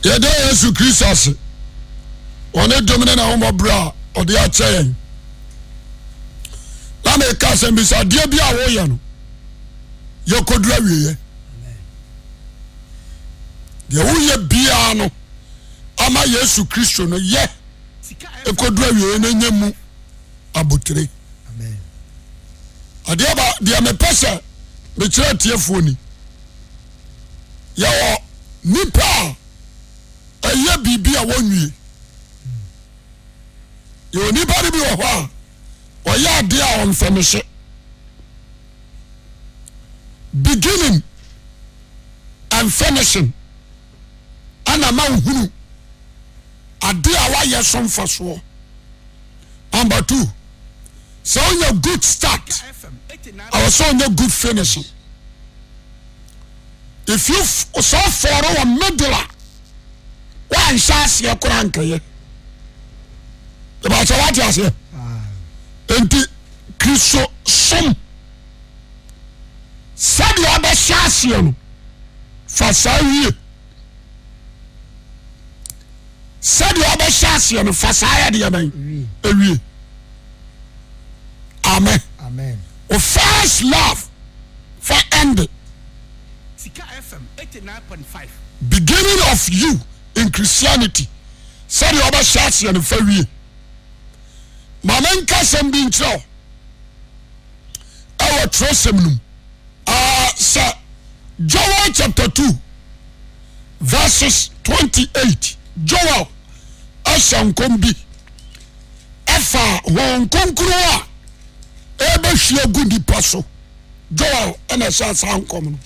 Yɛda Yesu Kristo ase wɔ ne dom ne n'ahommɔborɔ a ɔde akyɛ yɛn. Na meka asɛm bi sɛ adeɛ bi a woyɛ no yɛkɔduru awieɛ. Deɛ woyɛ biara no ama Yesu Kristo no yɛ ɛkɔduru awieɛ no nyɛ mu abotire. Adeɛ ba deɛ mepɛ sɛ mekyerɛ atiefoɔ ni. Yɛwɔ nipa a ɛyɛ biribi a wɔnwie. Yɛwɔ nipa no bi wɔ hɔ a ɔyɛ adeɛ a ɔnfɛmehye. Beginning and finishing ɛna ma wohunu adeɛ a wayɛ so mfasoɔ. Number two, sɛ wonya good start, ɛwɔ sɛ wonya good finishing. If you sɛ wofɔre wɔ middle a, woanhyɛ aseɛ koraa nkɛyɛ. Ìbàkyɛ wate aseɛ. Nti Kristo som sɛdeɛ ɔbɛhyɛ aseɛ no fa saa wie. Sɛdeɛ ɔbɛhyɛ aseɛ no fa saa yɛ deɛ bɛn ewie. Amen. Amen. O first love fa end. Beginning of you in Christianity sɛdeɛ ɔbɛhyɛ aseɛ no fa wie. Ma menka asɛm bi nkyerɛ wo ɛwɔ twerɛsɛm no mu. Uh, sɛ Joel chapter 2 verses 28 Joel ahyɛ nkɔm bi ɛfa Honhom Kronkron a ɛbɛhwie agu nipa so. Joel ɛna ɛhyɛ saa nkɔm no.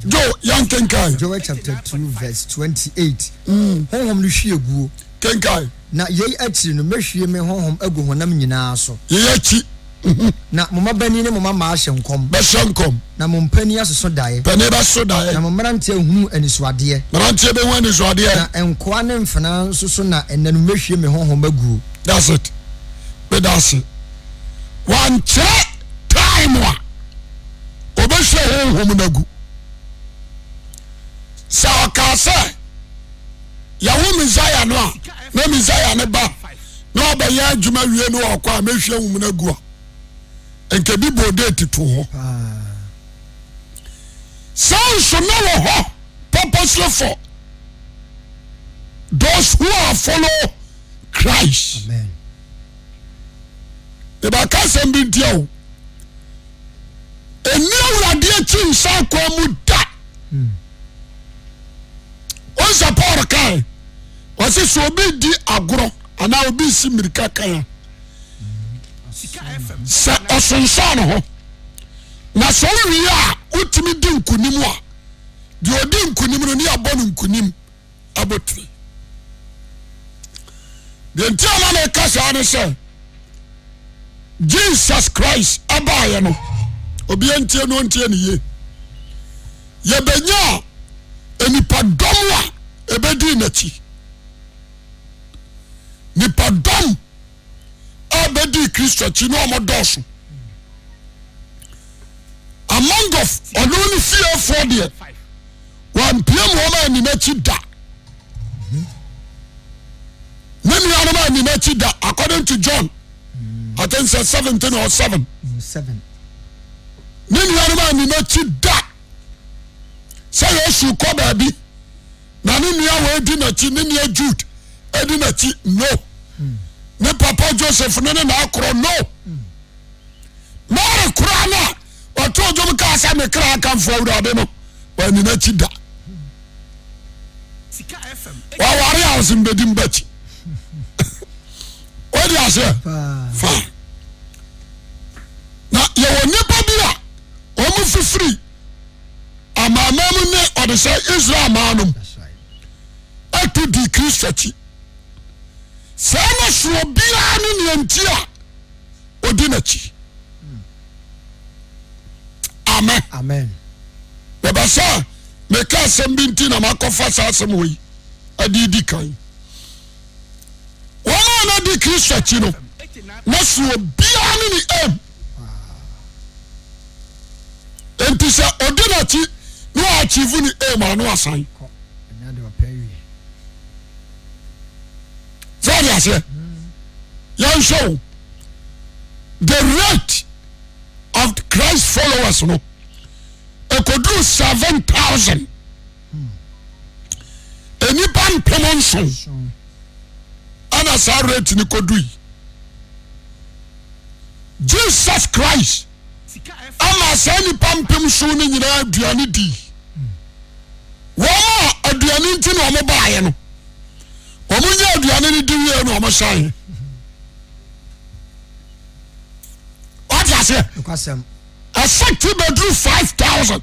Joel yɛn kenkan. Joel chapter 2 verse 28. Mm. Honhom no hwie guo. Kenkan. Na yei akyiri no mɛhwie me honhom agu honam nyinaa so. Yei akyi. Mhm. Na mo mmabanin ne mo mmammaa ahyɛ nkɔm. Bɛhyɛ nkɔm. Na mo mpanin asoso daeɛ. Panin bɛso daeɛ. Na mo mmeranteɛ ahunu anisoadeɛ. Mmeranteɛ bɛhu anisoadeɛ. Na nkoa ne mfenaa nso so na ɛnna no mɛhwie me honhom aguo. That's it. Meda ase. Wankyerɛ time a ɔbɛhwie honhom no agu. Sɛ ɔkaa sɛ yɛwo Messiah no a na Messiah no ba na ɔbɛyɛ adwuma wie no ɔkɔ a mɛhwie honhom no agu a nka bi bɔɔ date to hɔ. Saa nso na wɔ hɔ purposely for those who are follow Christ. Amen. Yɛbɛka asɛm bi ntia o. Ɛnni Awurade akyi nsa kwan mu da. Wɔn sɛ Paul kae, wɔsi sɛ obi di agorɔ anaa obi si mmirika kan a, sɛ ɔsonsɔn ne ho na sɛ owie a wotumi di nkunim a, deɛ ɔdi nkunim no ne abɔ no nkunim. abotire. Deɛ nti a na meka saa ne sɛ Jesus Christ abaeɛ no obiara ntie no ntie ne yie. Yɛbɛnya nipadɔm a ɛbɛdii n'akyi. Nipadɔm a bɛdii Kristo akyi na wɔn dɔɔso. Among of ɔno ne fiefoɔ deɛ wampia mu wɔn anni n'akyi da. Ne nuanom anni n'akyi da according to John. I think sɛ 17 or 7. Ne nuanom anni n'akyi da. Sɛ Yesu kɔ baabi na ne nua wɔ edi n'akyi ne nua Jude edi n'akyi no. Ne papa Joseph ne ne n'akorɔ no. Mary koraa no a ɔtoo dwom kaa sɛ me kra akamfo Awurade no, wanni n'akyi da. Waware a ɔsɛ mbɛdi mbakyi. Wode aseɛ? Fine. Na yɛwɔ nnipa bi a wɔn fifiri amanaman mu ne ɔde sɛ Israel man nom ɛto di Kristo akyi. Saa na soɔ biara ne nea nti a ɔdi n'akyi. Amen. Amen. Bɛbɛ sɛ meka asɛm bi nti na makɔfa saa asɛm wɔ yi ade di kan. Wɔn a na di Kristo akyi no, na so obiara ne ne aim. Enti sɛ ɔdi n'akyi na ɔachieve ne aim ano asan. aseɛ yɛnhwɛ o the rate of Christ followers no ɛkɔduru 7000 nnipa 7000 ɛna saa rate no kɔdui Jesus Christ ama saa nnipa 7000 no nyinaa aduane dii wɔn a aduane nti na wɔn baeɛ no wɔn nyɛ aduane no di wie na wɔn san wate aseɛ ɛsɛ ti bɛduru 5000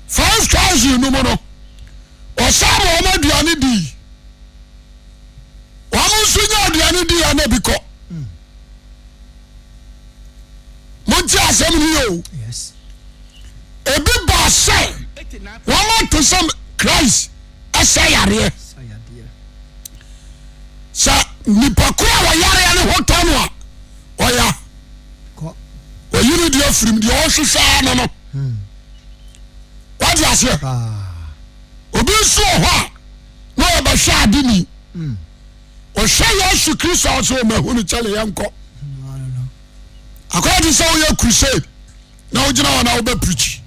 5000 no mu no ɔsan ma wɔn aduane dii wɔn nso nyɛ aduane dii a na bi kɔ monti asɛm no yɛ o ebi baa sɛ wɔn ato sɛ Christ ɛsɛ yareɛ sɛ nipa koro a wɔyareɛ no ho tɔ no a ɔya ɔyi no deɛ afirim deɛ ɔhwehwɛ ano no wate aseɛ obi nso wɔ hɔ a na ɔbɛhwɛ ade ni ɔhwɛ Yesu Kristo a ɔsɛ ɔmahu no kyɛle yɛnkɔ akɔyɛ te sɛ woyɛ crusade na wogyina hɔ na wobɛ preach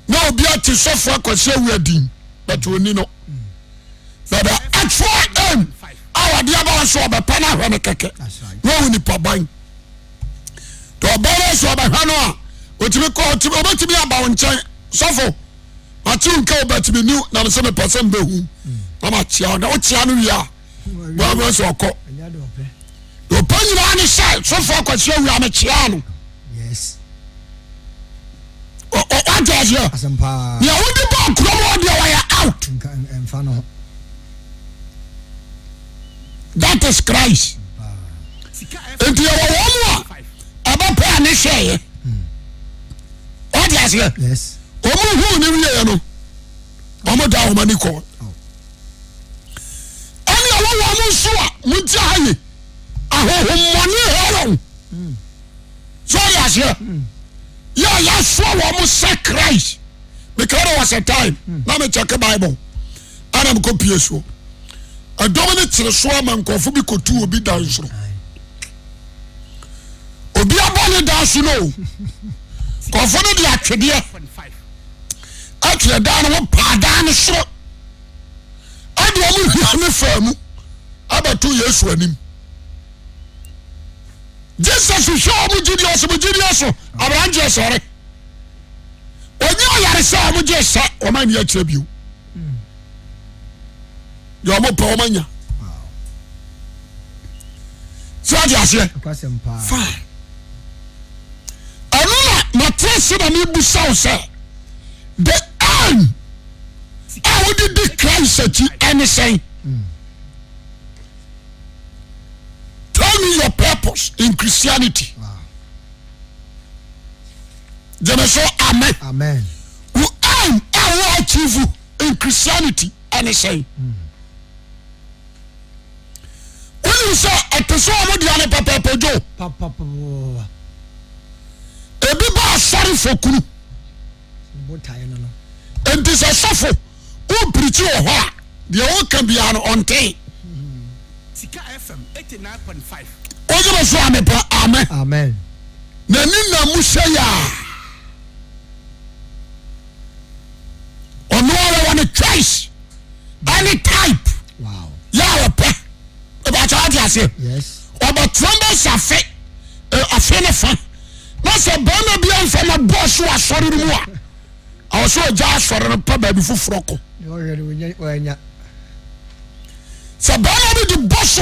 na obi ate sɔfo akwasi awu adin but ɔni no but the actual aim a wɔde aba wɔn so ɔbɛpɛ no ahwɛ no kɛkɛ na ɔhu nipa ban te ɔbɛn no so ɔbɛhwɛ no a ɔtumi kɔ ɔtumi ɔbɛtumi aba wɔn nkyɛn sɔfo mate nka ɔbɛtumi niw na mesɛ mepɛ sɛ mbɛhu na makyea na wokyea no wie a wɔn sɛ ɔkɔ ɔpɛ nyinaa ne sɛ sɔfo akwasi awu a mekyea no wate aseɛ nea wode bɔ kurom hɔ deɛ wɔyɛ out that is Christ nti yɛwɔ wɔn mu a ɛbɛpɛ a ne hwɛeɛ wate aseɛ wɔn hu ne wieɛ no wɔn da wɔn ani kɔ ɛne ɛwɔ wɔn nso a monti ha yi ahohommɔne hɛrɛw so ɔde aseɛ yɛ a yɛasoa wɔn sɛ Christ meka dɛ was a time na mekyɛke Bible ana mekɔ pie soɔ ɛdɔm no kyere so ama nkurɔfo bi kɔtu obi dan soro obi abɔ ne dan so no nkurɔfo no de atwedeɛ atwerɛ dan no ho paa dan no soro ɛde wɔn hwia ne faa mu abɛto Yesu anim Jesus hwɛ wɔn gyidie ɔsɛ mo gyidie so aberanteɛ sɔre onye ɔyare sɛ wɔn gye sɛ wɔn ani akyerɛ bio deɛ wɔn pɛ wɔn anya sɛ ɔde aseɛ fine ɛno na mate ase na mebusa wo sɛ the aim a wode di Christ akyi ɛne sɛn tell me your purpose in Christianity gyeme so amen amen wo aim a wo achieve in Christianity ɛne sɛn wonim sɛ ɛte sɛ ɔmo deɛ no pɛpɛpɛ dwo ebi ba asɔre fɔ kunu nti sɛ sɔfo wopirikyi wɔ hɔ a deɛ woka biara no ɔntee wogye me so a mepɛ amen n'ani na mu sɛ yɛ a ɔno ara wɔ ne choice ɛne type yɛ a ɔpɛ ɛbɛkyɛ wate aseɛ ɔbɛtena bɛ sɛ afe afe ne fa na sɛ bɛrima bi amfa ma bɔɔ so asɔre no mu a ɔwɔ sɛ ɔgya asɔre no pɛ baabi foforɔ kɔ sɛ bɛrima bi de bɔ so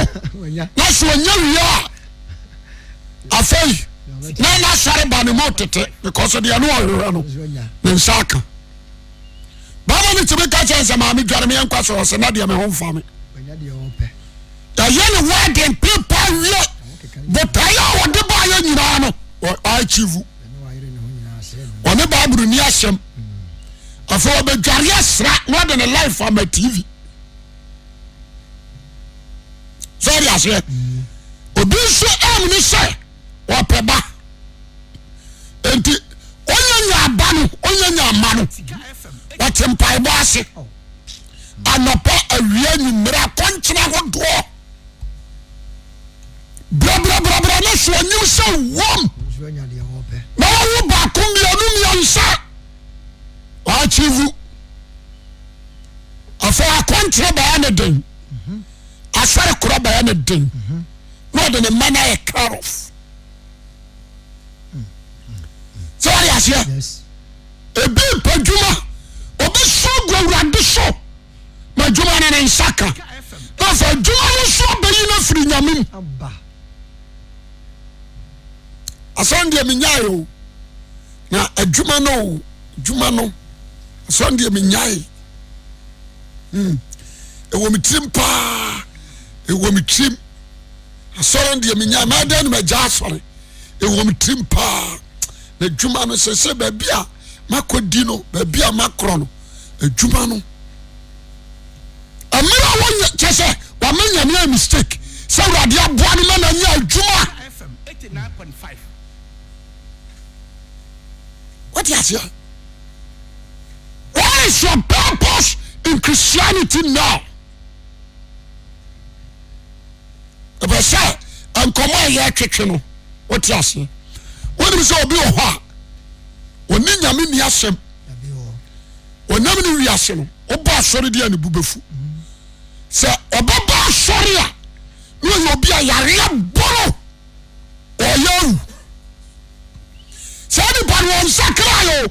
na sɛ ɔnya wie a afei na n'asɔre ba ne mu tete because deɛ no ɔhwehwɛ no ne nsa aka bɛrima no tumi ka kyɛn sɛ maame dware me yɛnkɔ asɔre ɔsɛ na deɛ me ho mfa me yɛyɛ ne wedding pepa wie botaeɛ a wɔde baayɛ nyinaa no ɔachieve ɔne bible ni asɛm afei ɔbɛdware asra na ɔde ne life ama tv sɛ ɔde aseɛ obi nso ɛm ne sɛ ɔpɛ ba nti ɔnya nya aba no ɔnya nya ama no ɔte mpaebɔ ase. Anɔpa, awia, anwummerɛ, akɔnkyene ahodoɔ. Brɛbrɛbrɛbrɛ no so ɔnyim sɛ wɔm. Na wawo baako mmienu mmiɛnsa. Wɔakyivu. Afei akɔnkyene bɛyɛ ne den. Asɔre korɔ bɛyɛ ne den. Na ɔde ne mma no ayɛ care of. Sɛ wɔde aseɛ. Ebi mpɛ adwuma, ɔbɛsu agu Awurade so ma adwuma no ne nsa ka. Na afei adwuma no nso abɛyi no afiri Nyame mu. Asɛm deɛ menyae o, na adwuma no o, adwuma no, asɛm deɛ menyae. Hmm. Ɛwɔ me tirim paa, ɛwɔ me tirim. Asɔre deɛ menyae, mɛdɛn na magya asɔre. Ɛwɔ me tirim paa. Na adwuma no sɛ sɛ baabi a makɔdi no baabi a makorɔ no adwuma no mmerɛ a wɔnyɛ kyɛ sɛ wama nyame a mistake sɛ awurade aboa no ma no anya adwuma wote aseɛ what is your purpose in Christianity now Ɛpɛ sɛ nkɔmɔ a yɛtwetwe no wote aseɛ. Wonim sɛ obi wɔ hɔ a ɔne nyame nni asɛm. Ɔnam ne wiase no wobɔ asɔre di a ne bu bɛfu. Sɛ ɔbɛba asɔre a na ɔyɛ obi a yareɛ bɔ no ɔyɛ awu. Saa nipa no ɔnsakra yɛ o.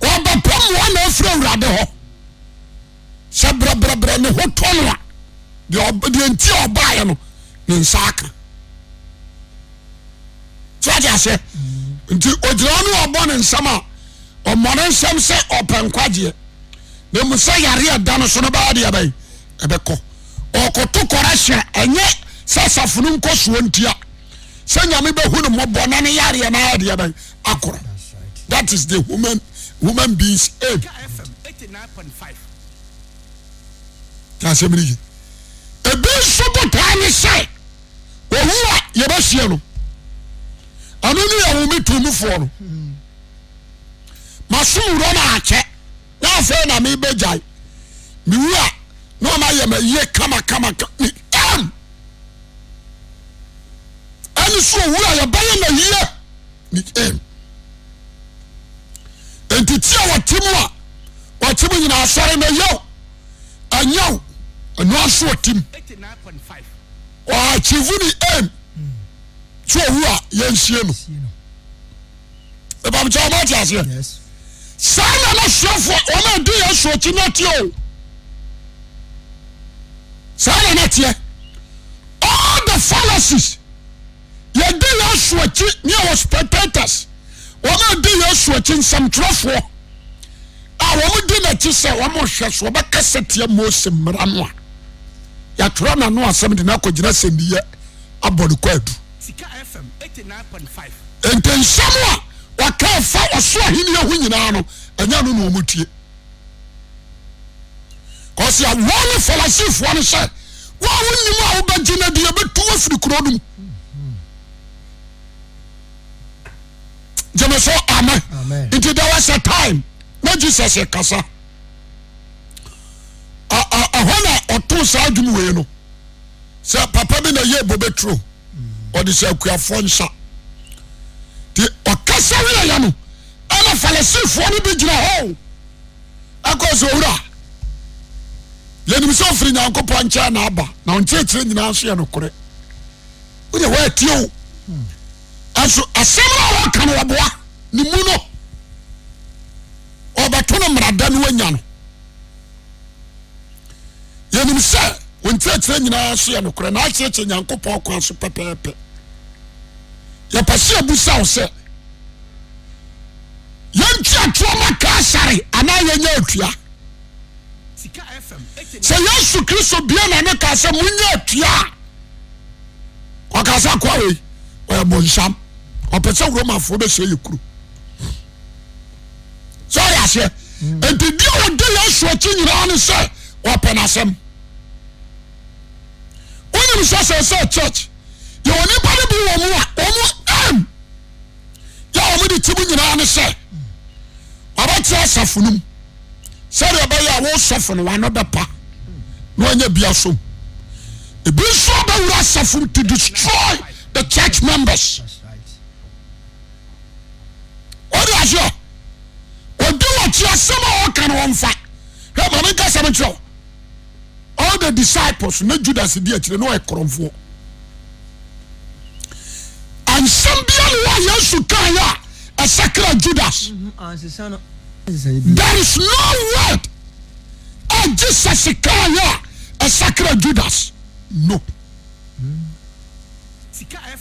Ɔbɛpɛ mmoa na afiri awurade hɔ. Sɛ brɛbrɛbrɛ ne ho tɔ no a, deɛ nti a ɔbaeɛ no ne nsa aka. So ate aseɛ? Nti ogyina hɔ ne ɔbɔ ne nsam a, ɔmmɔ ne nsam sɛ ɔpɛ nkwagyeɛ na mmom sɛ yareɛ ɛda no so no bɛyɛ deɛ bɛn ɛbɛkɔ. Ɔkɔto kɔrɛhyɛ ɛnyɛ sɛ asafo no nkɔsoɔ ntia sɛ Nyame bɛhu no mmɔbɔ na ne yareɛ no ayɛ deɛ bɛn akorɔ. That is the human human beings aim. Ti asɛm no ye. Ebi nso botae ne sɛ owu a yɛbɛhyia no ɛno ne yɛwo me to mufoɔ no masom wura no akyɛ na afei na mebɛgyae mewu a na ɔma yɛ ma yie kama kama ne ɛm ɛne so owu a yɛbɛyɛ ma yie ne aim nti ti a wɔte mu a wɔte mu nyinaa asɔre no ɛyɛ o ɛnyɛ o ɛno aso ɔte mu ɔachieve ne aim so owu a yɛnsie no ɛbɛmkyɛ wɔn ate aseɛ saa na n'asuafoɔ wɔn a ɛdi Yesu akyi no ateɛ o saa na n'ateɛ all the fallacies. Yɛdi Yesu akyi ne yɛwɔ spectators, wɔn a di Yesu akyi nsɛmtwerɛfoɔ a wɔn di n'akyi sɛ wɔn hwɛ so wɔbɛkasa tia Mose mmara no a yɛatwerɛ n'ano asɛm de no akɔgyina sɛnniyɛ abɔ no kwaadu. Nti nsɛm a wɔka ɛfa ɔsoro ahenni ho nyinaa no ɛnyɛ no na wɔn tie. Kɔsi a wɔn ne Farisifoɔ no sɛ wɔn a wɔnnim a wobɛgye no adi yɛbɛtu afiri kuro no mu. Gyeme so amen. Nti there was a time na Jesus kasa ɛhɔ na ɔtoo saa adwuma wei no sɛ papa bi na yɛ bobeturo ɔde sɛ akuafoɔ nsa nti ɔkasa wieɛ no ɛna Farisifoɔ no bi gyina hɔ ɛkɔ sɛ owura yɛnim sɛ ɔfiri Nyankopɔn nkyɛn na aba na ɔnkyerɛkyerɛ nyinaa nso yɛ nokorɛ wodeɛ woatie o ɛnso asɛm no a wɔka no wɔboa ne mu no ɔbɛto no mmarada no wanya no yɛnim sɛ ɔnkyerɛkyerɛ nyinaa nso yɛ nokorɛ na akyerɛkyerɛ Nyankopɔn kwan so pɛpɛɛpɛ yɛpɛ sɛ yɛbusa wo sɛ Yɛntua toɔ ma Kaesare anaa yɛnyɛ atua? Sɛ Yesu Kristo bue n'ano kaa sɛ monyɛ atua a, ɔkaa sɛ akoa wei ɔyɛ bonsam, ɔpɛ sɛ Romafoɔ bɛsɛ yɛ kuro. Sɛ ɔyɛ aseɛ. Nti deɛ ɔdi Yesu akyi nyinaa ne sɛ ɔpɛ n'asɛm. Wonim sɛ sɛ sɛ church yɛwɔ nipa no bi wɔ mu a wɔn aim yɛ a wɔde ti mu nyinaa ne sɛ wɔbɛte asafo no mu. Sɛdeɛ ɛbɛyɛ a wo sɔfo no w'ano bɛpa na wanya bi asom. Ebi nso abɛwura asafo mu to destroy the church members. Wode aseɛ? Ɔdi wɔkyi asɛm a ɔka no ɔmfa. Hwɛ ma menka asɛm nkyerɛ wo. All the disciples na Judas di akyire na ɔyɛ korɔmfoɔ. Ansɛm bia ne wɔ Yesu kaeɛ a ɛsakra Judas. There is no word a Jesus kaeɛ a ɛsakra Judas. No.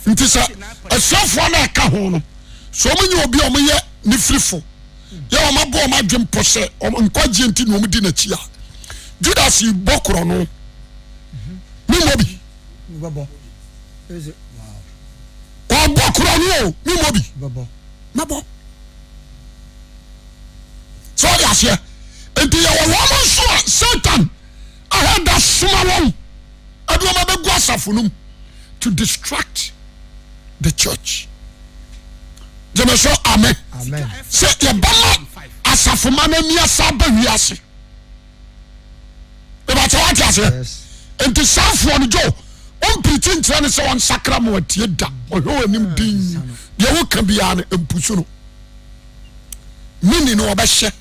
Nti sɛ asuafoɔ no ɛka ho no sɛ wɔn nyɛ obi a wɔyɛ ne firifo yɛ wɔn abɔ wɔn adwene pɔ sɛ wɔn nkwagyeɛ nti na wɔn di n'akyi a Judas bɔ korɔ no ne mmɔ bi ɔbɔ korɔ no o ne mmɔ bi mɛbɔ sɛ ɔde aseɛ nti yɛwɔ wɔn nso a Satan ahɛ da soma wɔn ɛde wɔn abɛgu asafo no mu to distract the church. Gyeme so amen. Sɛ yɛbɛma asafo ma no ani asa aba wiase. Ìbàkyɛ wate aseɛ. Nti saafoɔ no dwo ɔmpirikyi nkyerɛ no sɛ ɔnsakra ma watie da ɔhwɛ wɔ anim din deɛ woka biara no mpusu no mini no ɔbɛhyɛ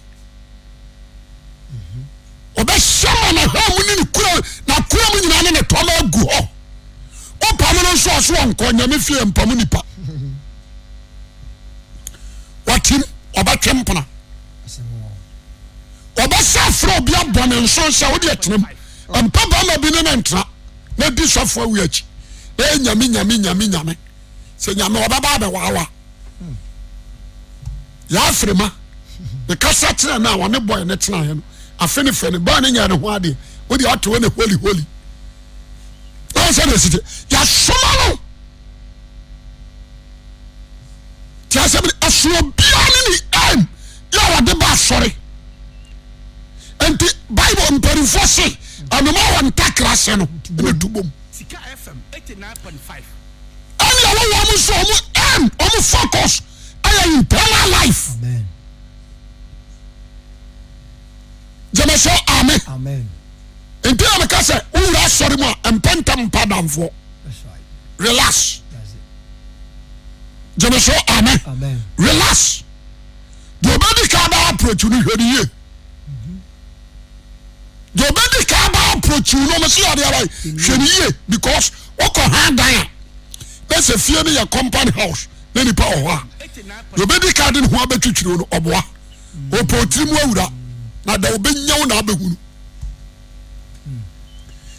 ɔbɛhyɛ ma n'ahwɛ mu ne ne kura n'akura mu nyinaa ne ne tɔma agu hɔ wopam no nso ɔso ɔnkɔ nyame fie mpam nipa watim ɔbɛtwe mpena ɔbɛsɛ afrɛ obi abɔ ne nso sɛ wode atenam mpa bɛrima bi ne ne ntena na di sɔfo awi akyi na yɛ nyame nyame nyame nyame sɛ nyame ɔbɛba abɛwaawa yɛafiri ma mekasa kyerɛ no a ɔne bɔe ne tenaeɛ no afe ne fɛ no bɔe no nyɛ ne ho adeɛ wode ɔte hɔ ne holy holy na sɛ na ɛsite yɛasoma no te asɛm no ɛso obiara ne ne aim yɛ a wɔde ba asɔre nti bible mpanimfoɔ se anoma wɔ ntakra sɛ no ɛna tu bom ɛne ɛwɔ wɔn nso wɔn aim wɔn focus ɛyɛ internal life gyeme so amen nti na meka sɛ wowura asɔre mu a mpɛ ntɛm mpa adamfoɔ relax gyeme so amen relax deɛ ɔbɛdi ka bɛ approach no hwɛ no yie deɛ ɔbɛdi ka bɛ approach no ɔmo si adeɛ abayi hwɛ no yie because wokɔ ha dan a na sɛ fie no yɛ compound house na nipa wɔ hɔ a deɛ ɔbɛdi ka de ne ho abɛtwitwiri no ɔboa ɔpɛ otiri mu awura na da ɔbɛnya wo na abɛhunu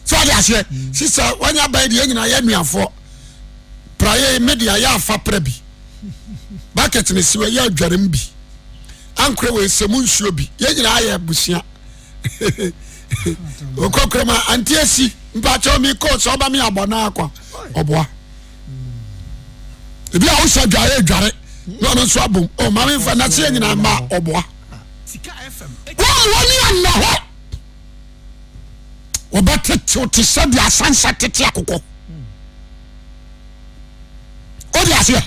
sɛ ɔde aseɛ sisa wanya bɛn deɛ nyina yɛ nnuafoɔ praeɛ me deɛ yɛ afa pra bi bucket ne siwa yɛ adwarem bi ankorɛ wɔ ɛsɛ mu nsuo bi yɛ nyinaa yɛ abusua okɔkorɔ ma ante asi mpakyɛw mi kɔ sɛ ɔba mi abɔ naa akwa ɔboa ebi a wosɛ adware adware na ɔno nso abom ɔ maame nfa na se yɛ nyinaa ma ɔboa wɔn wɔn ni anna hɔ wɔbɛtetew te sɛ deɛ asansa tete akokɔ o de aseɛ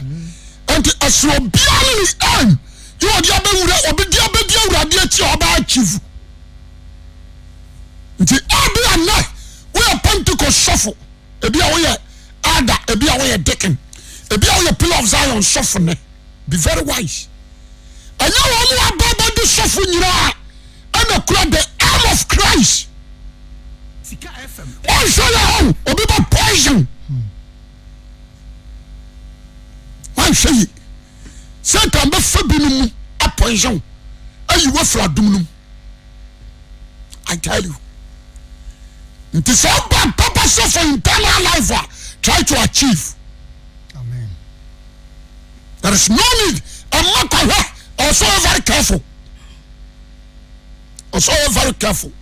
nti ɛsoro obiara ne ne aim yɛ ɔde abɛwura obi de abɛdi awurade akyi a ɔbɛ achieve nti ebi anɛ woyɛ Pentecost sɔfo ebi a woyɛ elder ebi a woyɛ deacon ebi a woyɛ Pillar of Zion sɔfo nɛ be very wise ɛnyɛ wɔn mu aba bɛdi sɔfo nyinaa ɛna kura the arm of Christ wɔnhwɛ yɛ hɔ obi bɛ poison wɔnhwɛ yi Satan bɛfa binom mu apoison ayi wafiri adom no mu I tell you nti sɛ ɔba papa sɛ for internal life a try to achieve Amen. There is no need ɛma kɔhwɛ ɔsɛ ɔyɛ very careful ɔsɛ ɔyɛ very careful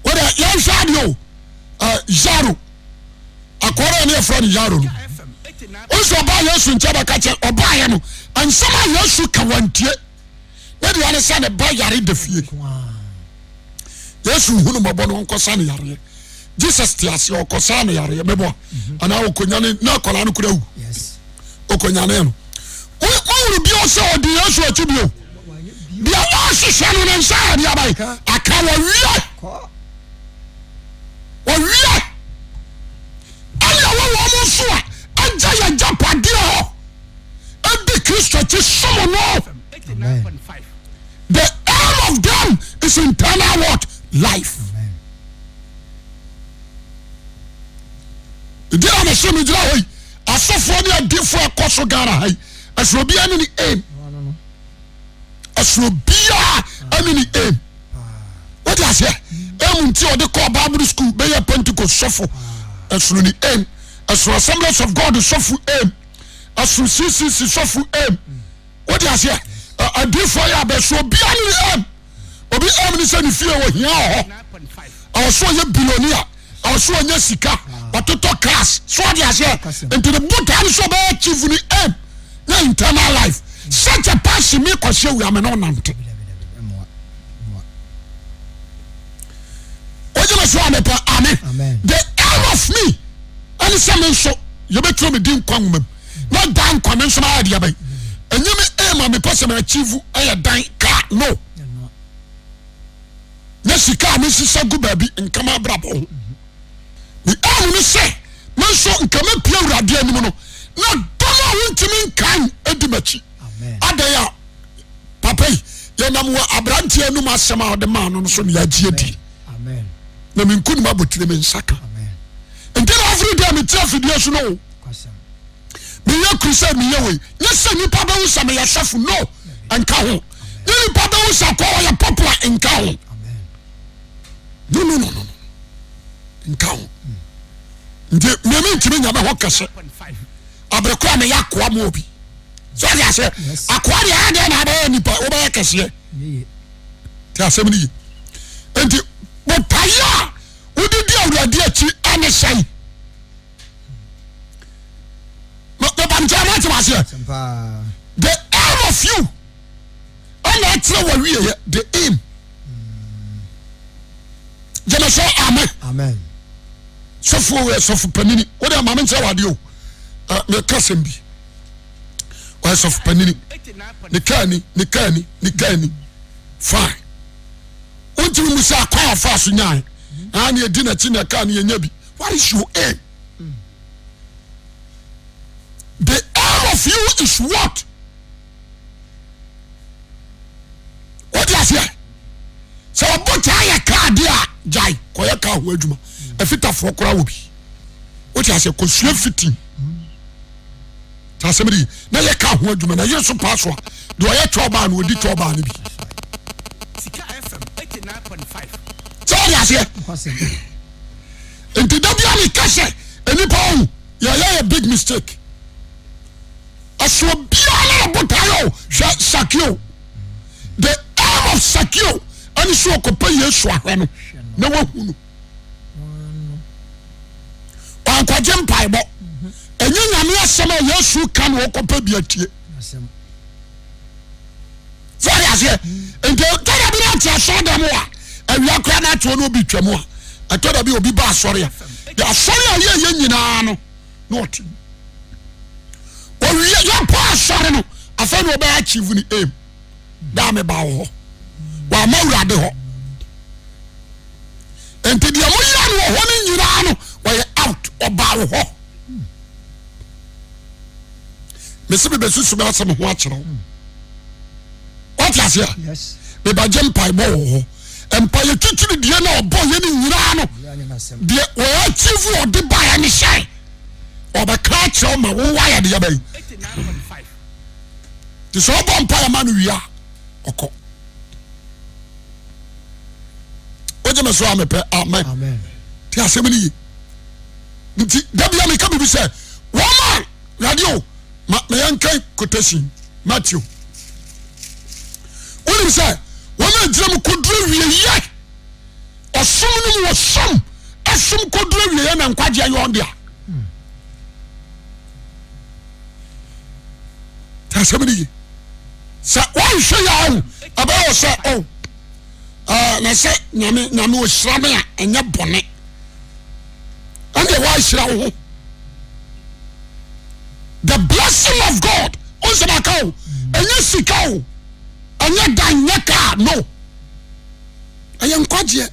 wọ́n yɛn hwɛ adeɛ o yaro akɔrɔ ne yɛfrɛ no yaro no o sɛ ɔbaa Yesu nkyɛn bɛka kyɛ ɔbaa yɛ no nsɛm a Yesu ka wɔntie ne deɛ ne sɛ ne ba yare da fie Yesu hunu mɔbɔ no ɔnkɔsa ne yareɛ Jesus te aseɛ ɔkɔsa ne yareɛ mɛbɔ mhm. anaa ɔkɔnyane na akwadaa no kura wu ɔkɔnyane no wɔwuru bio sɛ ɔde Yesu akyi bio deɛ. ɔhyehyɛ no ne nsa yɛ deɛ aban aka wɔwie wɔwie ɛna ɛwɔ wɔn nso a agya yɛ agyapadeɛ hɔ ɛdi Kristo akyi som no. The aim of them is internal what? Life. Nti na mese megyina hɔ yi asɔfoɔ ne adiifoɔ ɛkɔ so Ghana ha yi ɛsoro obiara ne ne aim ɛsoro obiara ne ne aim wode aseɛ aim nti ɔde kɔɔ Bible school bɛyɛ Pentecost sɔfo ɛsoro ne aim ɛsoro Assemblies of God sɔfo aim ɛsoro CCC sɔfo aim wode aseɛ adiifoɔ yɛ abɛsoro obiara ne ne aim obi aim ne sɛ ne fie wɔ hia wɔ hɔ ɔwɔ so ɔyɛ billionaire ɔwɔ so ɔnya sika ɔtotɔ cars so ɔde aseɛ nti ne botaa ne sɛ ɔbɛyɛ achieve ne aim na internal life such a person me kɔhyɛ wia me ne ɔnante wogyeme so a mepɛ ame the aim of me ɛne sɛ me nso yɛbɛtwerɛ me di nkwa nwoma mu na da nkwa me nso mayɛ deɛ bɛn ɛnyɛ me aim a mepɛ sɛ me achieve ɛyɛ dan car no na sika a mesesa gu baabi nka m'abrabɔ ho. Me aim ne sɛ me nso nka mɛpie Awurade anim no na dɔm a wontumi nkan di m'akyi. Adɛn a papa yi yɛnam wɔ aberanteɛ anum asɛm a ɔde maa no no so ne yɛagye adi na menku no mabɔtire me nsa ka nti na every day mete afidie so no o meyɛ crusade meyɛ wei nyɛ sɛ nipa bɛhu sɛ meyɛ sɔfo no nka ho nyɛ nipa bɛhu sɛ kɔ ɔyɛ popular nka ho no no no no nka ho nti mmemme ntumi nya me ho kɛse abirikɔ a meyɛ akoa mu obi sɛ ɔde aseɛ akoa deɛ ayɛ deɛ na abɛyɛ nipa wobɛyɛ kɛseɛ te asɛm no yi nti botaeɛ a wode di awurade akyi ɛne sɛn mebamkyɛ moate maseɛ the aim of you ɛna ɛkyerɛ wɔ wieɛ the aim gyeme sɛ amen sɔfoɔ wɔ sɔfo panini wode ama me nkyerɛ wadeɛ o meka sɛm bi ɔyɛ sɔfo panini ne kaa ni ne kaa ni ne kaa ni fine wontumi mu sɛ akwan afa so nyae ne ɛdi n'akyi na kaa ne yɛnya bi What is your aim? The aim of you is what? What do you say? Sɛ ɔbɔ taa yɛ kaa deɛ a gyae kɔyɛ kaa ho adwuma. Afitafoɔ koraa wɔ bi. What you say? Kɔsua fiti. Sɛ asɛm de na yɛ kaa ho adwuma na yere so paa so a deɛ ɔyɛ twɔbaa no ɔdi twɔbaa no bi. Sɛ wɔde aseɛ. Nti da bia meka sɛ nnipa ohu yɛyɛ yɛ big mistake. Ɛso obiara ne ne botaeɛ o hwɛ Sakeo the aim of Sakeo ɛne sɛ ɔkɔpɛ Yesu ahwɛ no na wahu no. Wankɔgye mpaebɔ ɛnyɛ nyame asɛm a Yesu ka na ɔkɔpɛ bi atie. So ɔde aseɛ nti ɛtɔ da bi na ɔte asɔre dɛm a awia koraa na atoɔ na obi twa mu a ɛtɔ da bi obi ba asɔre a de asɔre a yɛ yɛ nyinaa no na ɔte mu owie yɛpɔ asɔre no afei na ɔbɛyɛ achieve ne aim daa me ba wɔ hɔ wama awurade hɔ nti deɛ moyɛ no wɔ hɔ no nyinaa no wɔyɛ out ɔbaa wɔ hɔ mese mebɛsusu me asɛm ho akyerɛ wo wate aseɛ mebɛgye mpaebɔ wɔ hɔ mpaeɛ titiri deɛ na ɔbɔ yɛ no nyinaa no deɛ wɔachieve ɔde baeɛ ne sɛ ɔbɛka akyerɛ wo ma wowɔ ayɛ deɛ bɛyi nti sɛ ɔbɔ mpaeɛ ma no wie a ɔkɔ wogye me so a mepɛ amen nti asɛm no ye nti da bia meka biribi sɛ wɔn a wurade o ma ma yɛnka quotation Matthew wonim sɛ wɔn a gyina mu kɔduru wieyɛ ɔsom no mu wɔsom ɛsom kɔduru wieyɛ na nkwagyeɛ yɛ ɔn dea tí asɛm no ye sɛ wɔnhwɛ yɛ ahu ɛbɛyɛ wɔ sɛ o ɛɛ na sɛ nyame nyame ɔhyira me a ɛnyɛ bɔne ɛndeɛ woahyira wo ho the blessing of God o nsɛm aka o ɛnyɛ sika o ɛnyɛ dan nyɛ car. No, ɛyɛ nkwagyeɛ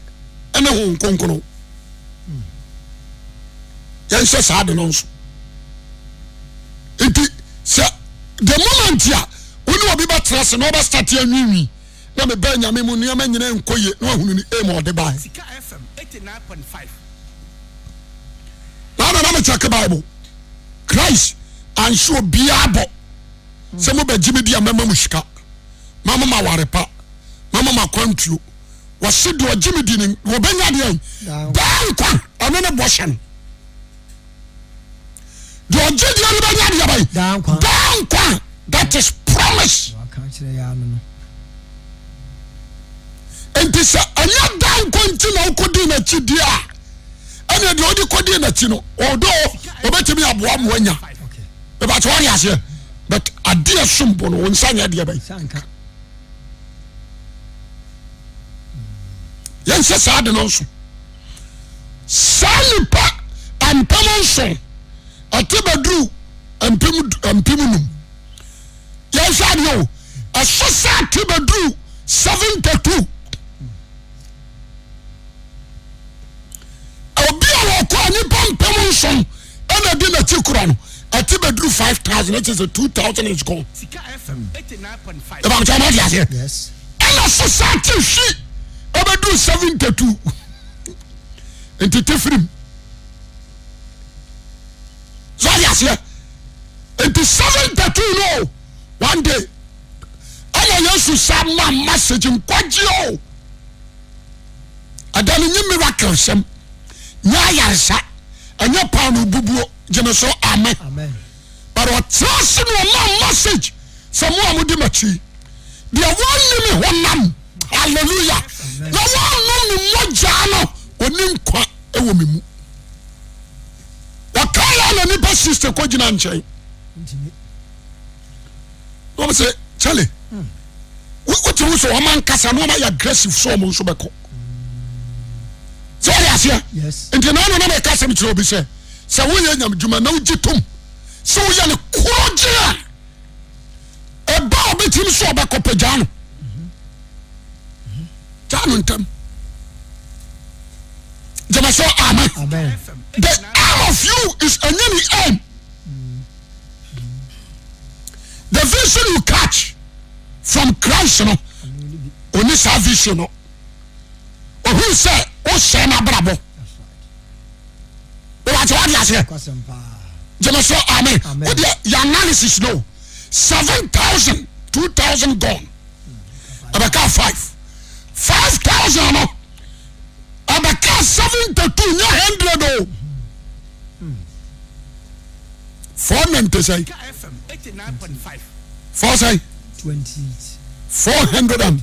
ɛne Honhom Kronkron. Yɛnhyɛ saa de no nso. Nti sɛ the moment a wo ne obi bɛtena ase na ɔbɛstate anwiinwii na mebaa nyame mu nneɛma nyinaa nkɔ yie na wahunu ne aim a ɔde bae. Na na na mekyɛke Bible. Christ anhyɛ obiara bɔ sɛ mobɛgye me di a mɛma mo sika, mama mo aware pa, mama mo akwantuo. Wɔse deɛ ɔgye me di no wɔbɛnya deɛ daa nkwa. Ɛno ne bɔhyɛ no. Deɛ ɔgye deɛ no bɛnya deɛ bɛyi daa nkwa. That is promise. Nti sɛ ɛnyɛ daa nkwa nti na wokɔdii n'akyi deɛ a, ɛnna deɛ ɔde kɔdii n'akyi no ɔdɔ ɔbɛtumi aboa mo anya. Ɛbɛkyɛ wɔde aseɛ but adeɛ som bo no wo nsa nyɛ deɛ bɛyi. Yɛnhyɛ saa de no nso. Saa nipa 7000 ɛte bɛduru 5000. Yɛnhwɛ adeɛ o, ɛso sɛ ate bɛduru 72. Obi a wɔkɔ a nipa 7000 ɛna di n'akyi kura no, ɛte bɛduru 5000, ɛkyɛ sɛ 2000 is gone. Ɛbɛn kyɛn ɔmo aseɛ. Ɛna so sɛ ate hwi ɛbɛduru 72. Nti te firim. So ɔde aseɛ. Nti 72 no one day ɛna Yesu sa ma message nkwagye o. Ɛda no nye miracle sɛm, nyɛ ayaresa, ɛnyɛ paano bubuo, gyeme so amen. But ɔtena ase na ɔma message sɛ mo a modi m'akyi deɛ wɔnni me honam, hallelujah, na wɔnnom me mogyaa no, ɔni nkwa wɔ me mu. Wɔka yɛ na nipa 60 kɔ gyina nkyɛn. Wɔn sɛ kyale wote wo sɛ wɔn ankasa na wɔn ayɛ aggressive so wɔn nso bɛkɔ. Sɛ wɔde aseɛ nti na ɔno na mɛka asɛm kyerɛ obi sɛ sɛ woyɛ nyamedwuma na wogye tom sɛ woyɛ no korɔgye a ɛba a ɔbɛtim so ɔbɛkɔ pɛ gyaa no gyaa no ntɛm gyama sɛ amen. The aim of you is ɛnyɛ ne aim. The vision you catch from Christ no ɔni saa vision no ohun sɛ wohyɛ no abrabɔ wọ́n wọ́n di aseɛ jẹ́mi sọ amen o deɛ yɛ analysis no 7000 2000 gone ɛbɛka 5000 no ɛbɛka 72 nyɛ 100 o 490 sɛ four sɛ 400 and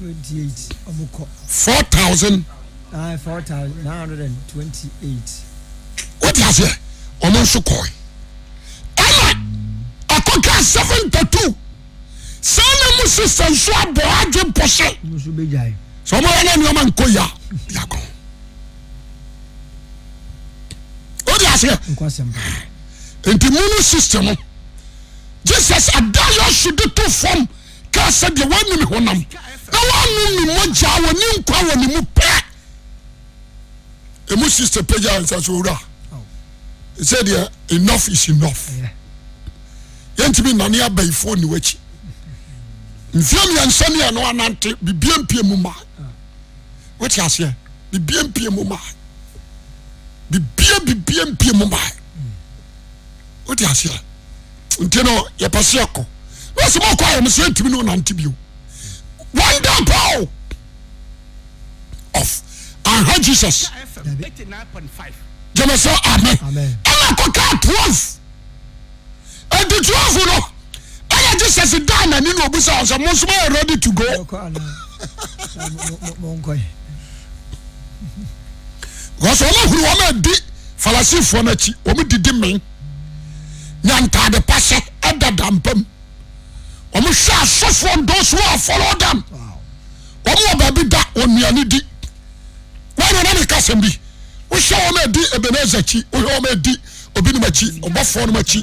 4000. 4928. Wote aseɛ? Wɔn nso kɔe. Ɛna ɛkɔka 72 saa na mu sista nso abɔ adwe mpɔ sɛ sɛ wɔn yɛ na nneɛma nkɔ yia yakɔ. Wote aseɛ? Nti mu no sista no Jesus ada Yesu de to fam kaa sɛ deɛ wɔanni me honam na wɔannom me mogya wɔnni nkwa wɔ ne mu pɛ. Emu sista pagya nsa so owura sɛ deɛ enough is enough. Yɛntumi nnane abayifoɔ nni w'akyi. Mfeɛ mmiɛnsa ni ɛno anante bibie mpie mu ma. Wote aseɛ? Bibie mpie mu ma. Bibie bibie mpie mu ma. Wote aseɛ? Nti no yɛpɛ sɛ yɛkɔ. Na ɔsɛ mɔkɔ ayɛ mo sɛ yɛntumi ne ɔnante bio. One day paa of anha Jesus. Gyeme sɛ amen. Ɛna kɔkaa 12. Ɛnti 12 no ɛna Jesus daa n'ani na obusa wɔn sɛ mo nso moyɛ ready to go. Because wɔn ahuru wɔn adi Farisifoɔ no akyi wɔn didi men nya ntaade pa hyɛ ɛdada mpam wɔn hwɛ asɔfoɔ those who are follow them wɔn wɔ baabi da wɔn nnuane di wɔn na na meka asɛm bi wohwɛ wɔn adi Ebenezer akyi wohwɛ wɔn adi obinom akyi ɔbɔfoɔ nom akyi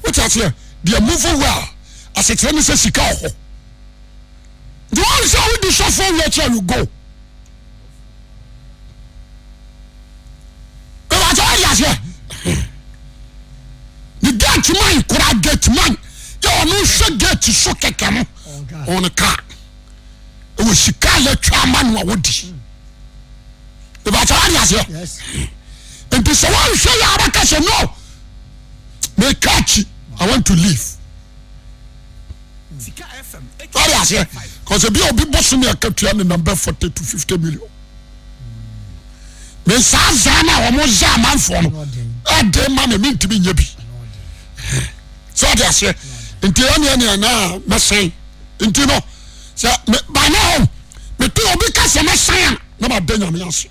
wote aseɛ they are moving well asekyerɛ ne sɛ sika wɔ hɔ. Nti wɔn sɛ wodi sɔfo wi akyi a you go. Ìwà sɛ wɔde aseɛ. Ne gate man kura gate man yɛ ɔno hwɛ gate so kɛkɛ no ɔno kaa ɛwɔ sika a yɛtwa ama no a wodi. Ìwà sɛ wɔde aseɛ. Nti sɛ wɔnhwɛ yɛ abɛka sɛ no meka akyi I want to leave. Wade aseɛ cause ebi a obi bosome akatua ne nam bɛ 40 to 50 million. Me saa zaa no a wɔn zaa amanfoɔ no ɛde ma me mentumi nyɛ bi. Sɛ wade aseɛ nti ɛne ɛne ɛna mɛsɛn nti no sɛ me by now mete obi ka sɛ mɛsɛn a na ma da nyame ase.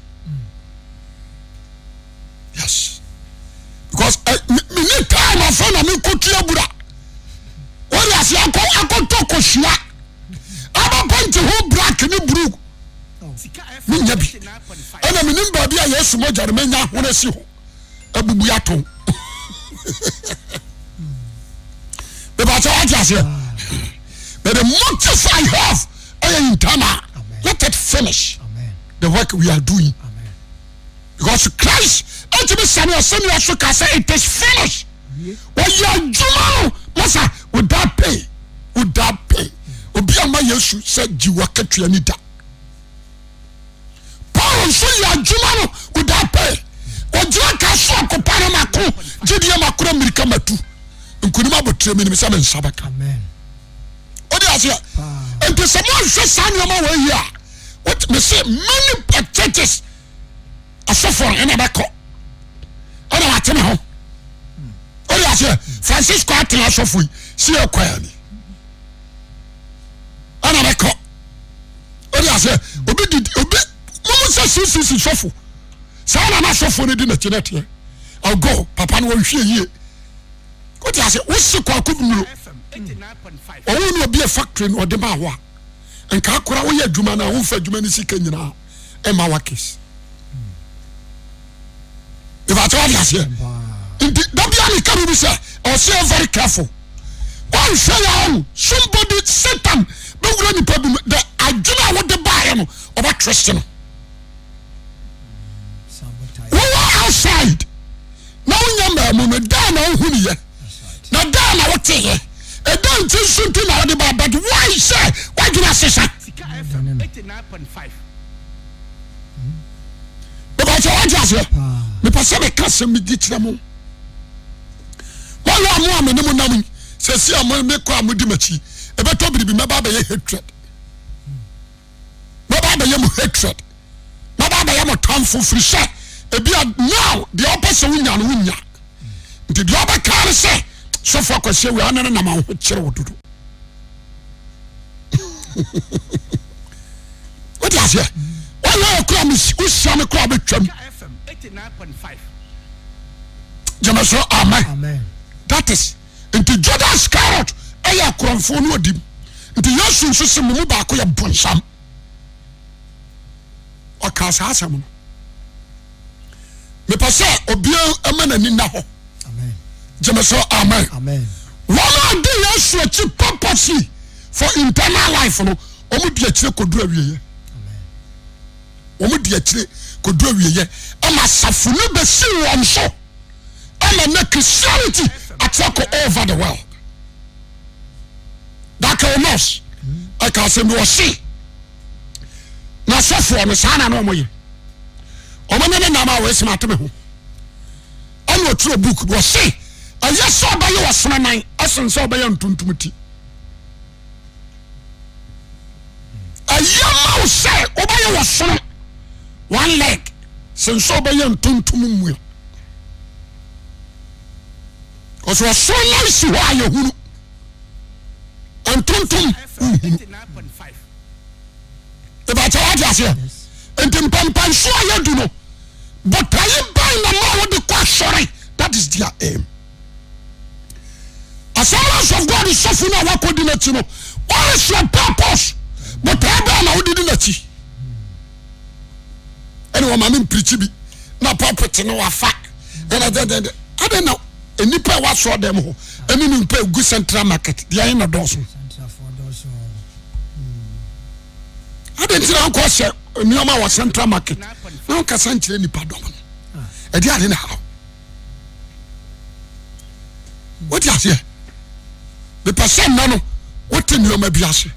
Yes because eh, me me time afɛ na me kɔ tua bura. Wode ase akɔ akɔtɔ kosua aba pɛnti ho black ne blue menya bi ɛna menim baabi a Yesu mogya no menya ho no asi ho abubu atɔn mebakyɛ wate aseɛ but the motive I have ɛyɛ internal let it finish the work we are doing because Christ ɛtumi sane asɛnnua so ka sɛ it is finished Wɔyɛ adwuma no masa without pay without pay. Obi ama Yesu sɛ gye wakatua ni da. Paul nso yɛ adwuma no without pay. Ogyina ka so ɔkopa no mako gyidie makora mmirika matu nkunim abotire menim sɛ me nsa bɛka. Wode aseɛ nti sɛ moanhwɛ saa nneɛma wɔ yi a mese many churches asɔfoɔ no ɛna bɛkɔ ɛna wate ne ho wode aseɛ Francisco atena asɔfo yi si yɛ kwan ni ɛna bɛkɔ wode aseɛ obi di obi mumu sɛ ccc sɔfo saa na n'asɔfoɔ no di n'akyi n'ɛteɛ ɔgɔ papa no wɔnhwie yie wode aseɛ wosi kwaku nnuro ɔwo ne obi a factory na ɔde ma hɔ a nka akora woyɛ adwuma no a womfa adwuma no sika nyinaa ɛma wakes ìbàtí wà di aseɛ nti dabi a mi ka mi bi sɛ ɔsɛ yɛ very careful wɔn hwɛ yɛ ɔn somebody satan bɛ wura nipa bi mu the adwene a wɔde baayɛ no ɔbɛ twist no wɔwɔ outside na wonya mmaa mu no dan na wohu ne yɛ na dan na wote yɛ ɛdan nti nso nti na wɔde ba but why sɛ wadwene asesa. Mepɛ sɛ wate aseɛ. Mepɛ sɛ meka asɛm bi di kyerɛ mo. Wɔyɛ a mo a me ne mo nam yi, sɛsi a mo mekɔ a modi m'akyi, ɛbɛtɔ biribi mɛba abɛyɛ hatred. Mɛba abɛyɛ mo hatred. Mɛba abɛyɛ mo tamfo firi sɛ ebi a now deɛ ɔpɛ sɛ wonya no wonya. Nti deɛ ɔbɛka ne sɛ sɔfo akwasi awia ne ne nam ahokyere wo dodo. Wote aseɛ? Wɔyɛ ɔkora wohyia me kora bɛtwam. Gyeme so amen. That is nti Judas Iscariot ɛyɛ akorɔmfoɔ no ɔdim. Nti Yesu nso se mo mu baako yɛ bonsam. Ɔkaa saa asɛm no. Mepɛ sɛ obiara ɛma n'ani nna hɔ. Gyeme so amen. Wɔn a di Yesu akyi purposely for internal life no, wɔn di akyire kɔduru awieɛ. Wɔn di akyire kɔduru awieɛ. Ɛma asafo no bɛsi wɔn so. Ɛma na Christianity atrɛ kɔ over the world. Dr. Omos ɛka asɛm bi ɔse na asɔfoɔ no saa na na wɔn yɛ. Wɔn ne ne nam a wɔasi ma ate me ho. Ɛna ɔtwerɛ book bi ɔse ɛyɛ sɛ ɔbɛyɛ ɔsono nan ɛsen sɛ ɔbɛyɛ ntontom ti. Ɛyɛ ma wo sɛ wobɛyɛ ɔsono one leg sen sɛ ɔbɛyɛ ntontom mmua. Ɔsɛ ɔsono nan si hɔ a yɛhunu ntontom nhunu. Ìbàkyɛ wate aseɛ nti mpampanso a yɛdu no botae bɛn na ma wode kɔ asɔre that is their aim. Assemblies of God sɔfo no a wakɔdi n'akyi no what is your purpose botae bɛn na wode di n'akyi ɛne wɔma me mpirikyi bi na pulpit no wafa ɛna dɛdɛdɛ adɛn na nnipa a wɔasɔ dɛm hɔ ɛne nnipa egu central market deɛ ɛyɛ na dɔɔso. Adɛn nti na wonkɔ hyɛ nneɛma wɔ central market na wonkasa nkyerɛ nipa dɔm no? Ɛde ade na haw. Wote aseɛ? Mepɛ sɛ nnɛ no wote nneɛma bi ase.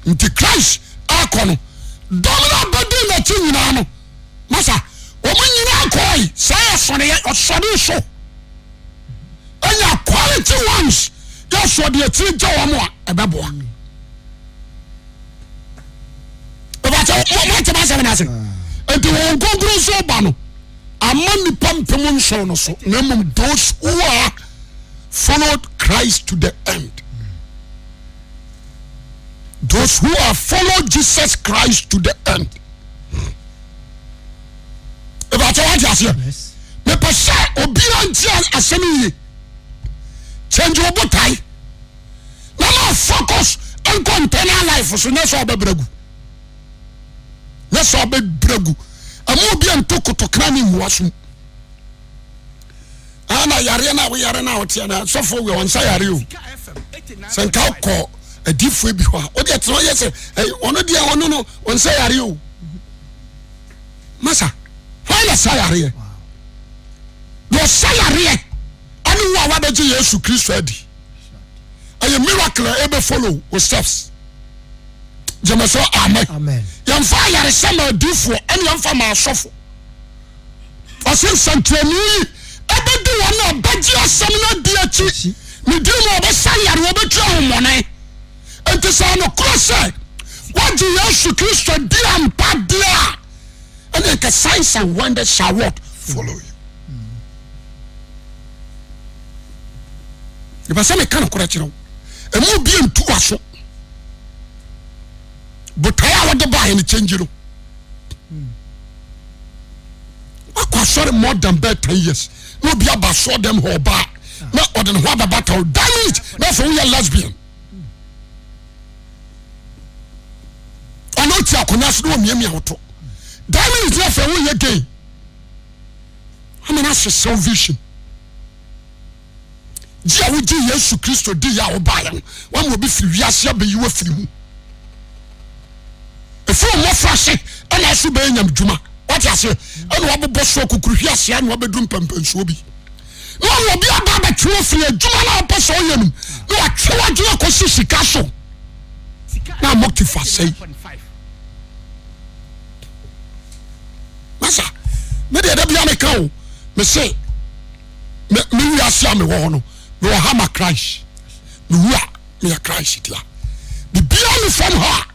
Nti Christ akɔ no, dɔm no abɛdi n'akyi nyinaa no, masa wɔn nyinaa kɔe sɛ ɔsɔre ɔsɔre so. Ɛnya quality ones yɛ sɔ deɛ akyiri gya wɔn a ɛbɛboa. Ìbàkyɛ mo mo ntoma asɛm n'ase. Nti wɔn nkonkron so ba no ama nipa mpem nson no so na mmom those who are followed Christ to the end. Those who are followed Jesus Christ to the end. Ìbàkyɛ wate aseɛ. Mepɛ sɛ obiara nti asɛm yie. Change wo botae na ma focus nkɔ internal life so nyɛ sɛ ɔbɛbrɛ gu. Nyɛ sɛ ɔbɛbrɛ gu. Ɛma obi nto kotokra ne mmua so. Ana yareɛ no a woyare no a woteɛ no sɔfoɔ wei ɔnsa yare o. Sɛ nka wokɔ adiifoɔ bi hɔ a wode ɛtena ɔyɛ sɛ ɔno deɛ ɔno no ɔnsa yare o. Masa hwan na sa yareɛ? Deɛ ɔsa yareɛ ɛne wo a wabɛgye Yesu Kristo adi. Ɛyɛ miracle a ɛbɛ follow wo steps. Gyeme so amen. Yɛmfa ayaresa ma adiifoɔ ɛne yɛmfa ma asɔfo. Ɔse nsɛnkyerɛnne yi ɛbɛdi wɔn a bɛgye asɛm no adi akyi. Ne din mu ɔbɛsa yare, ɔbɛtu ahomɔne. Enti sɛ ɛnokorɛ sɛ woagye Yesu Kristo di ampa deɛ a, ɛne nka signs and wonders shall what? Follow you. Mepɛ sɛ meka nokorɛ kyerɛ wo. Ɛmu obi ntu w'aso. Botaeɛ a wɔde baeɛ no kyɛngye no. Wakɔ asɔre more than bɛɛ 10 years na obi aba asɔre dɛm hɔ ɔbaa na ɔde ne ho abɛbata wo. That minute na afei woyɛ lesbian. Ɔno ɔte akonnwa so na ɔmiamia wo to. That minute na afei woyɛ gay. Ama no asesɛw vision. Gye a wogye Yesu Kristo di yɛ a wobaeɛ no, wama obi firi wiase abɛyi wo afiri mu. Ɛfiri mmɔfra ase ɛna aso bɛyɛ nyamedwuma. Wate aseɛ? Ɛna wabobɔ so akukuruhwi aseɛ na wabɛduru mpɛmpɛnsoɔ bi. Na wama obi aba abɛtwe wo afiri adwuma no a wopɛ sɛ ɔyɛ no mu na watwe w'adwene akɔsi sika so na motive asɛe. Masa, me deɛ da bia meka o, me se me me wiase a mewɔ hɔ no, mewɔ ha ma Christ. Mewu a meyɛ Christ dea. Bibia ne fam ha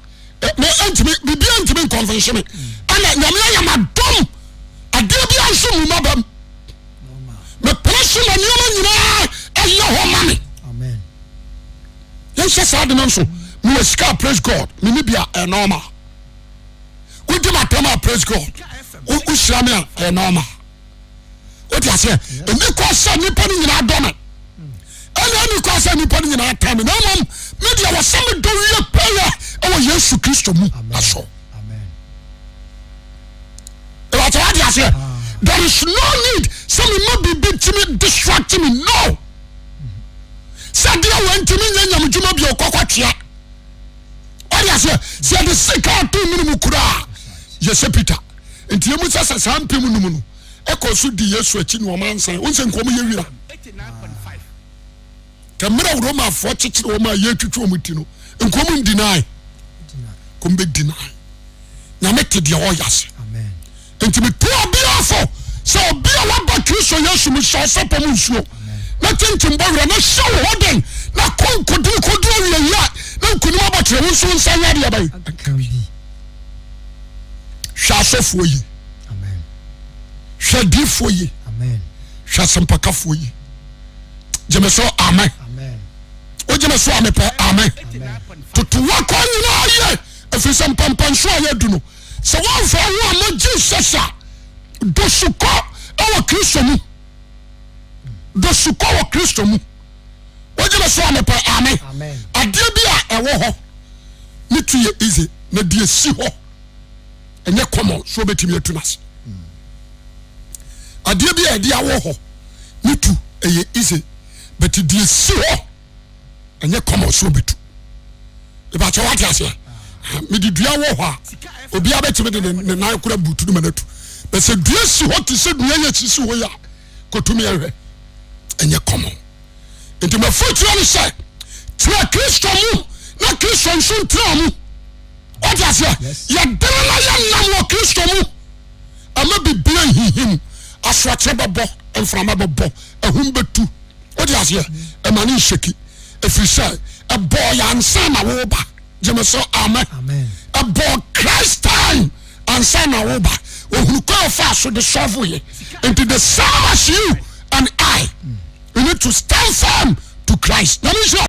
a, me ntumi bibia ntumi nkɔnfɛnhyɛ me. Ɛna Nyame ayɛ m'adom adeɛ bia nso mu mabam. Mepene so ma nneɛma nyinaa ɛyɛ hɔ ma me. Yɛnhyɛ saa de no nso. Mewɔ sika praise God. Mene bi a ɛyɛ normal. Wodi m'atɛm a praise God. Wohyira me a ɛyɛ normal. Wote aseɛ? Ɛni kɔ sɛ nnipa no nyinaa dɔ me. Ɛna ɛni kɔ sɛ nnipa no nyinaa tan me. Na mmom me deɛ wɔ sɛ medɔ wie pɛyɛ ɛwɔ Yesu Kristo mu. Asɔ. Ɛwɔ wate aseɛ? There is no need sɛ mema biribi ntumi distract me. No. Sɛ deɛ wɔ ntumi nyɛ nyamedwuma bi ɔkɔkɔ twea. Wate aseɛ? Sɛ yɛde sika ato mene mu koraa yɛ sɛ Peter. Nti emu sɛ sɛ saa mpem num no ɛkɔ so di Yesu akyi na wɔn ansan. Wɔn sɛ nkɔm yɛ wira. Kɛ mmerɛ Romafoɔ kyekyere wɔn a yɛtwitwi wɔn ti no nkɔm ndinae. Nkɔm bɛ dinae. Nyame te deɛ ɔyɛ ase. Nti metu obiara fo sɛ obi a waba Kristo Yesu mu hyɛ ɔsɛpɔ mu nsuo na kyinkyim bɔ werɛ na hyɛ wo ho den na kɔ nkodini kɔdu awieyi a na nkonim abɔkyerɛ wo nso nsa nyɛ adeɛ bɛn. Hwɛ asɔfoɔ yi. Hwɛ adiifoɔ yi. Hwɛ asɛmpakafoɔ yi. Gyeme so amen. Wogyeme so a mepɛ amen. Toto wakɔ nyinaa yɛ ɛfiri sɛ mpampanso a yɛadu no sɛ woamfa wo ho amma Jesus a dɔ sukɔ wɔ Kristo mu. Dɔ sukɔ wɔ Kristo mu. Wogyeme so a mepɛ amen. Adeɛ bi a ɛwɔ hɔ ne tu yɛ easy na deɛ si hɔ ɛnyɛ common so wobɛtumi atu no ase. Adeɛ bi a ɛde awɔ hɔ ne tu ɛyɛ easy but deɛ si hɔ ɛnyɛ common so wobɛtu. Ìbàkyɛ wate aseɛ. Mede dua wɔ hɔ a, obiara bɛtumi de ne nan kora butu no ma no atu. Bɛ sɛ dua si hɔ te sɛ dua yɛ sisi hɔ yi a, kɔtumi ɛhwɛ. Ɛnyɛ common. Nti mafotuo ne sɛ, tena Kristo mu na Kristo nso ntena mu. Wote aseɛ? Yɛdene na yɛnam wɔ Kristo mu. Ɛma bibia nhihim. Asoɔkye bɛbɔ, mframa bɛbɔ, ahum bɛtu. Wote aseɛ? Ɛma ne nhyɛki. Ɛfiri sɛ ɛbɔɔ yɛ ansa na woba. Gyeme so amen. Ɛbɔɔ Christ time ansa na woba. Ohunu kwan ɔfaa so de sɔfo yɛ. Nti the same as you and I. We need to stand firm to Christ. Nyame nhyira.